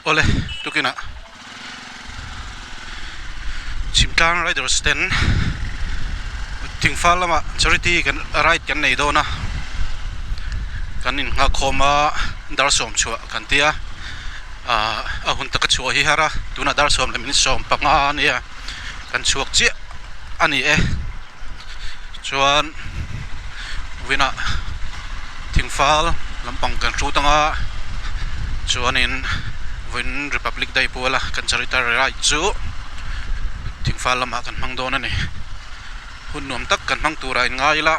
Awle tukinah Chhimtlang Riders ten Thingfal lamah charity kan ride kan nei dawn a kan innghak khawm a dar sawm chhuah kan tia ahh a hun taka chhuah hi har a tunah dar sawm leh minute 15 a nia kan chhuak chiah a ni e chuan vawiinah thingfal lampang kan hrut anga chuanin vawiin republic day puala kan charity ride chu thingfal lamah kan hmang dawn a ni hun nuam tak kan hmang turah in ngai ila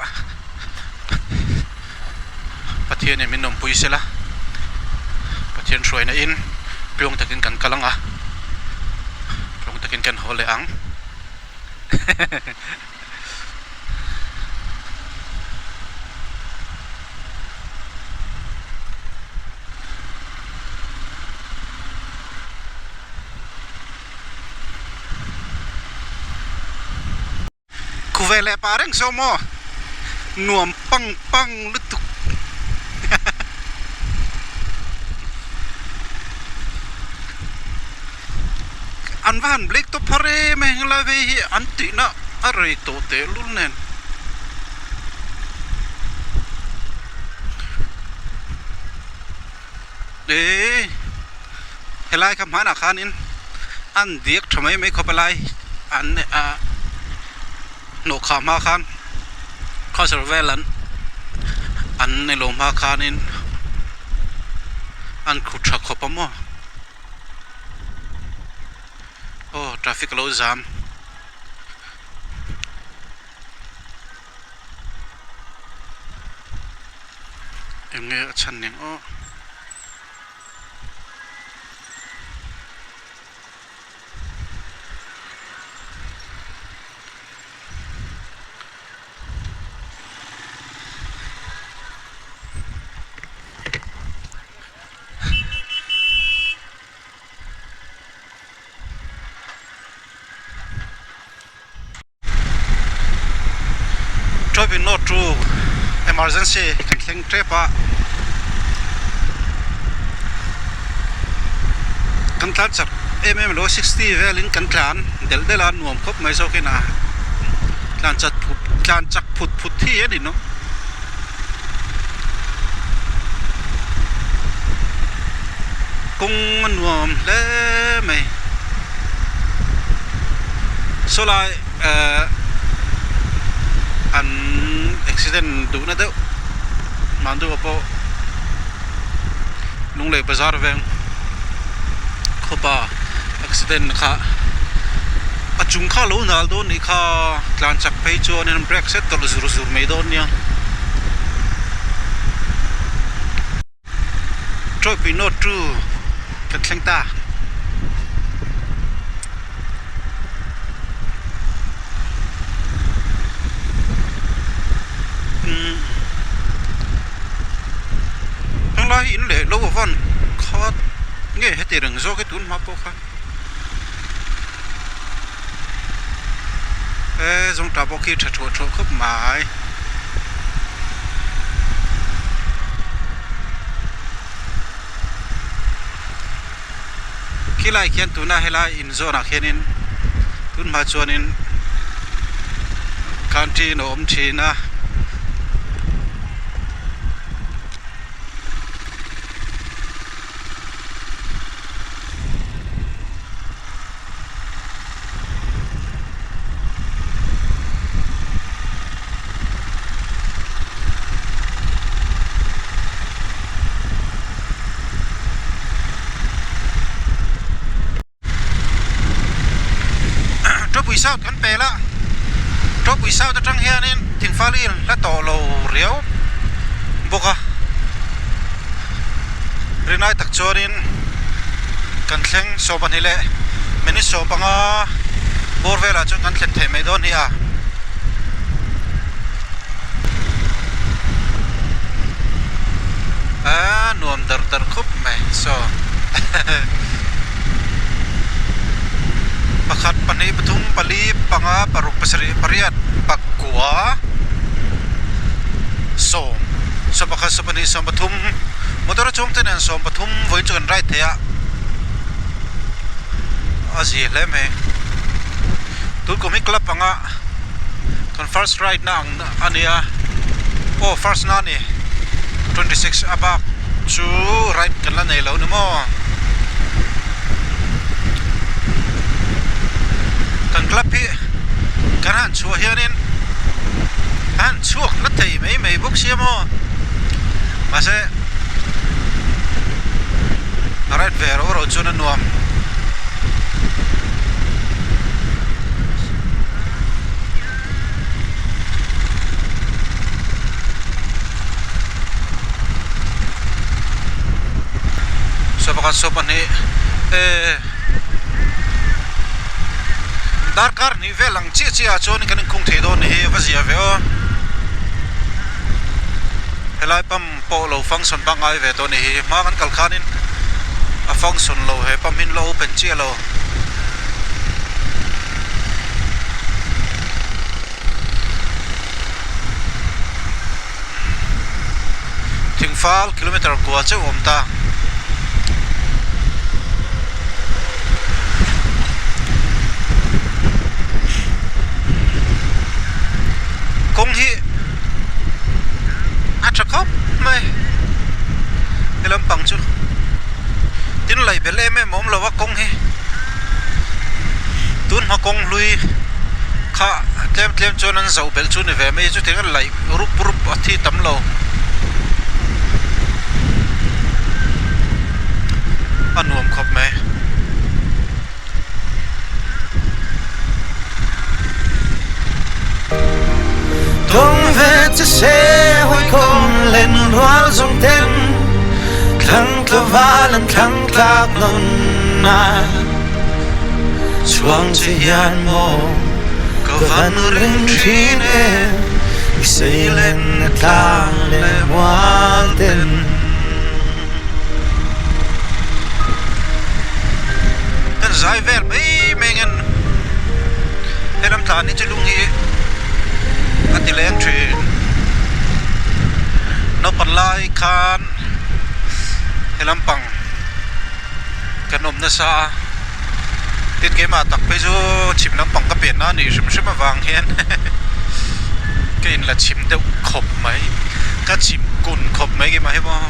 Pathianin min awmpui sela Pathian hruaina in tluang takin kan kal ang a tluang takin kan haw leh ang. Khuve leh pah reng saw maw nuam pang pang lutuk An va han black tawp phar em a henglai vei hi an tihna a rei tawh tehlul nen. Eee helai kha hmanah khanin an diak tha mai mai khawp a lai an ah hnawh khah hma khan khawsar vel an an ni lo hma khanin an khu tha khawp a maw. Aw traffic alo zam. Eng nge a chhan ning aw. Driving note chu emergency kan thleng tep a kan tlan chak em em lo 60 velin kan tlan delh delh a nuam khawp mai zawkin a tlan chak phut tlan chak phut phut hi a ni no. Kawng a nuam hle mai saw lai ehh an accident duhna deuh Manduha pawh Lunglei bazar veng khawpa accident kha a chung kha a lo nal dawn nih kha tlan chak phei chuanin brake set tawlh zur zur mai dawn nia. Tawipui note chu kan thleng ta. Umm henglai hi in leh lo avan khat nge heti reng zawk hi tun hma pawh khan e zawngtah pawh khi tha thuah thuah khawp mai. Khilai khian tuna helai in zawnah khianin tun hma chuanin country in a awm thin a. Tawpui South kan pel a, Tawpui South atang hianin Thingfali in hla tawh lo riau bawk a, rinai tak chuanin kan thleng 12 leh minute 15 bawr velah chuan kan thlen theih mai dawn hi a. A nuam dar dar khawp mai saw pakhat pahnih pathum pali panga paruk pasarih pariat pakua sawm sawmpakhat sawmpahnih sawmpathum motor a chhungte nen 13 vawiin chu kan ride thei a. a zia hle mai. Tun kum hi club anga kan first ride na ang a nia aw first na a ni 26 a bak chu ride kan la nei lo ni maw kan club hi kan han chhuah hianin a han chhuak na thei mai mai bawk sia maw mahse ride ve rau rau chuan a nuam. Saw pakhat saw pahnih ehh darkar hnih vel ang chiah chiah ah chuan kan inkhung thei dawn ni hi a va zia ve aw helai pump pawh lo function pangngai ve tawh a ni hi hma kan kal khanin a function lo he pump hi an lo open chiah lo. Thingfal kilometer kua chauh a awm ta. Kawng hi a tha khawp mai he lampang chu tin laih belh em em a awm lo a kawng hi tun hma kawng hlui kha tlem tlem chuan an zoh belh chu ni ve mai chutiang a laih rup rup a thi tam lo a nuam khawp mai. Kan zai vel mai mai ngen helam tlan hi chu lung hi a ti leng thin naupang lai khan helam pang kan awm nasa a tin keimah tak phei chu chhim lampang ka pian na a nih hrim hrim avang hian ka inla chhim deuh khawp mai ka chhim kun khawp mai keimah hi maw.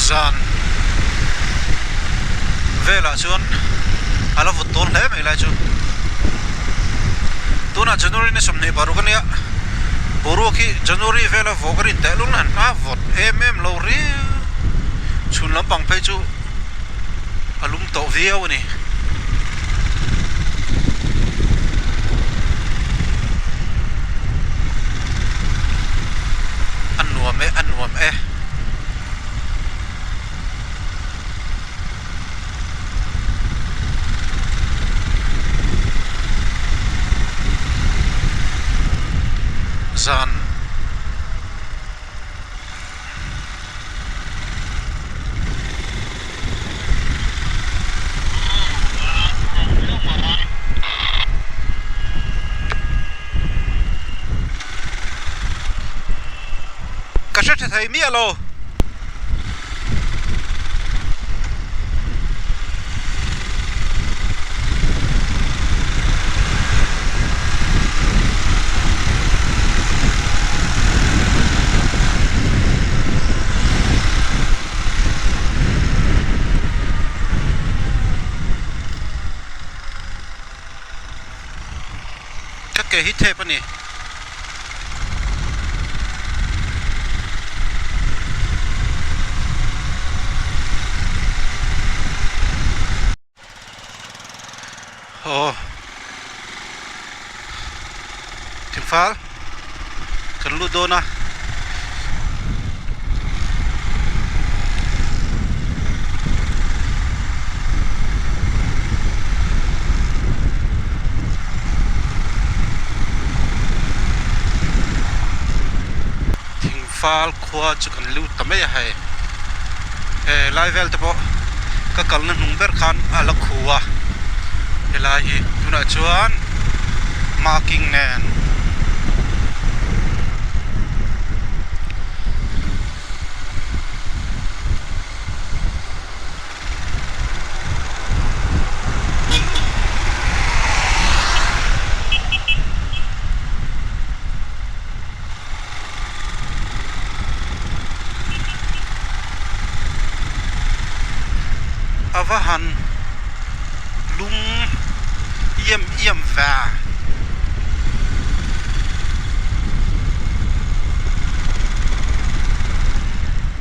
Zan velah chuan a la vawt dawn hle mai lai chu tunah January ni 26 a nia boruak hi January vela vawk a rin teh lul han a vawt em em lo riau chhun lampang phei chu a lum tawh viau a ni. A nuam e a nuam e. Zan. Ka hre tha thei miah lo. ke hi thep a ni. Aw thingfal kan lut dawn a. Thingfal khua chu kan lut ta mai a hei he lai vel te pawh ka kalna hnung ber khan a la khu a helai hi tunah chuan marking nen. A va han lum iam iam ve.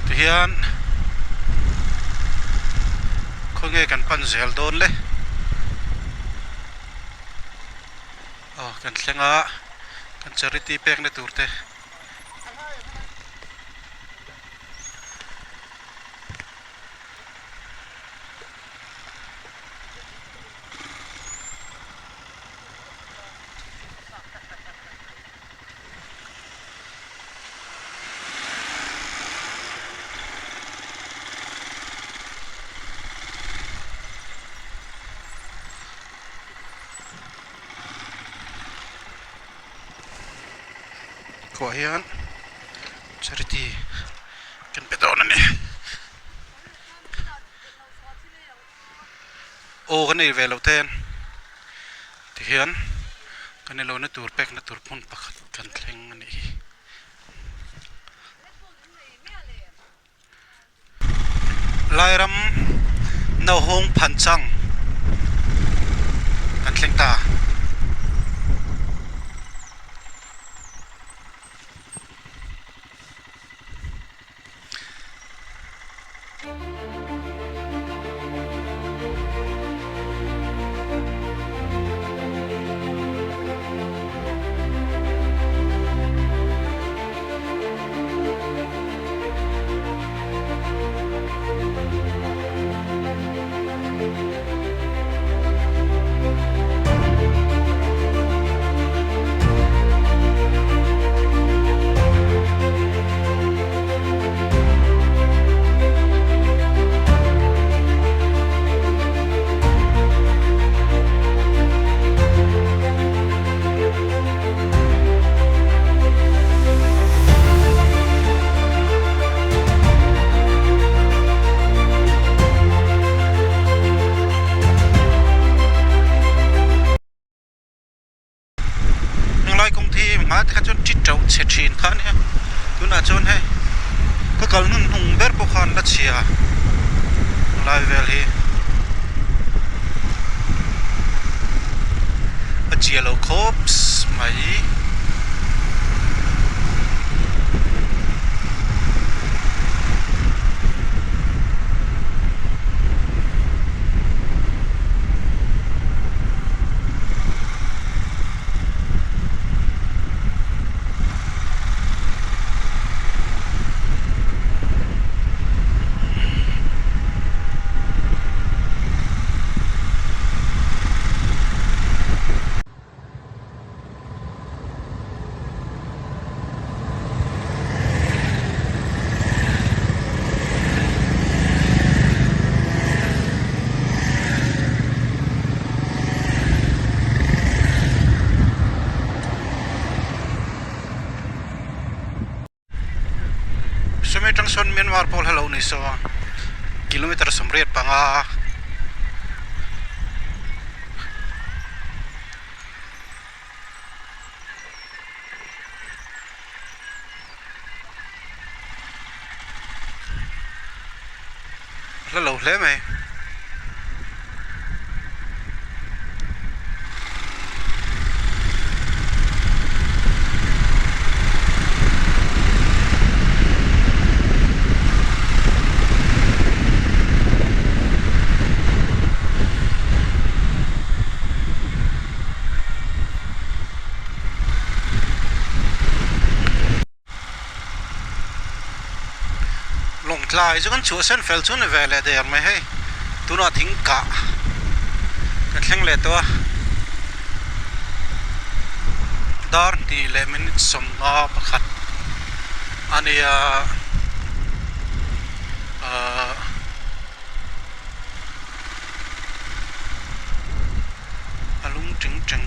Tihian khawnge kan pan zel dawn le aw kan thleng a kan charity pek na tur te. Khuah hian charity kan pe dawn a ni. Aw kan ei ve loh ten tihian kan ei lohna tur pekna tur hmun pakhat kan thleng a nih hi. Lairam nauhawng phanchang kan thleng ta. Henglai kawng te hi hma te kha chuan ṭi ṭauh chhe ṭhin kha a nia tunah chuan hei ka kal hnun hnung ber pawh khan la chhia lai vel hi a chhia lo khawp mai. Sawmi atang sawn Myanmar pawh hla lo ni saw a kilometer 85. Hla lo hle mai. Lawngtlai chu kan chhuahsan fel chu ni ve leh der mai hei tunah thing kah kan thleng leh tawh a dar hnih leh minute sawmnga pakhat a nia ahh. A lung teng teng.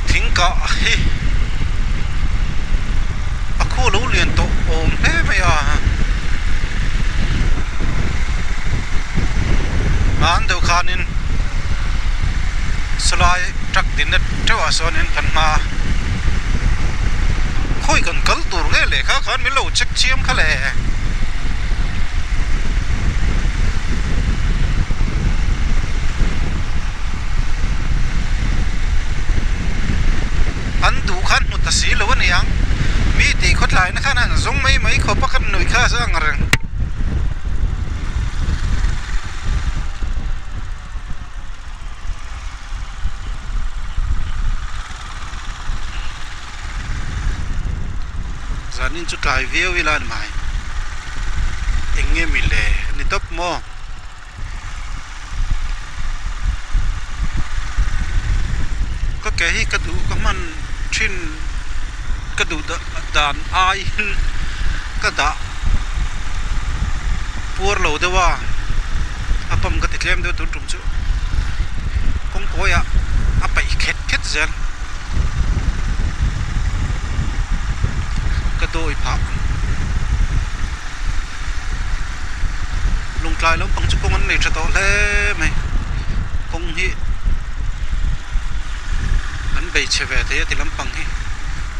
Thing kah hi a khu lo lian tawh awm hle mai a. Hman deuh khanin sawlai truck dinna teuhah sawnin kan hma a. Khawi kan kal tur nge leh kha khan min lo check chiam kha le. An duh khan hmu ta si lo a ni ang. Mi tih khawtlai na khan an zawng mai mai khawp a kan nuih kha a ang reng. Zanin chu tlai viau ila a ni mai. Eng nge mi le a ni tawp maw? Ka ke hi ka duh ka hman thin ka duh dan aiin ka dah puar lo deuh a a pump ka ti tlem deuh tun tum chu kawngkawi ah a paih khet khet zel ka dawi phah. Lawngtlai lampang chu kawng an nei tha tawh hle mai kawng hi an bei chhe ve thei a ti lampang hi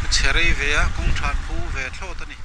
a chhe rei ve a kawng tha an phu ve thlawt a ni.